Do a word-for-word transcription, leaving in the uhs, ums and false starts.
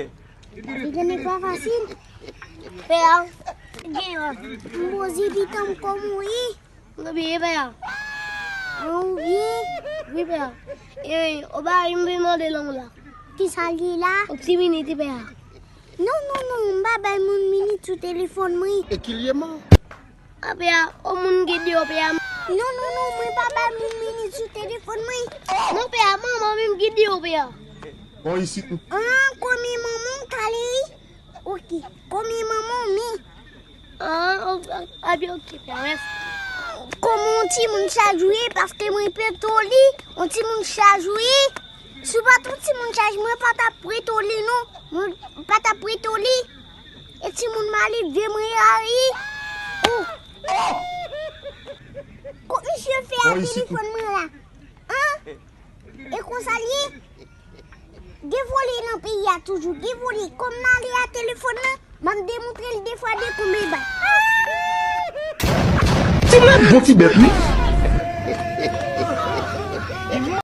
Li gen nèg pa fasil. Pè a, gen an. M poze pitan m kòman w ye? M byen, pè a. An, ou byen? Wi, pè a. E, o bagay m vin mande lan w la. Kisa l ye la? Yon ti minit, pè a. Non, non, non, m pa bay moun minit sou telefòn mwen. E ki l ye, man? A, pè a, o moun ki deyò, pè a. Non, non, non, mwen pa bay moun minit sou telefòn mwen. Non, pè a, manman menm ki deyò, pè a. Bon, isit. An, kòman manman w, Kaleyi? Ok, kòman manman w, men? An, o, a, a, byen, ok, pè a, mèsi. Kòman yon timoun chaj ou ye, paske mwen petoli, yon timoun chaj ou ye. Si w pa t yon timoun chaj, mwen pa t ap petoli, non. Mwen pa t ap petoli. E timoun malelve mwen a, wi. Ou. Kot misye fè a telefòn mwen la? An? E konsa l ye? Gen vòlè nan peyi a toujou. Gen vòlè. Kòm m ale a telefòn nan, m ap demontre l de fwa de konbe bal. Timoun bon ti bèt, wi.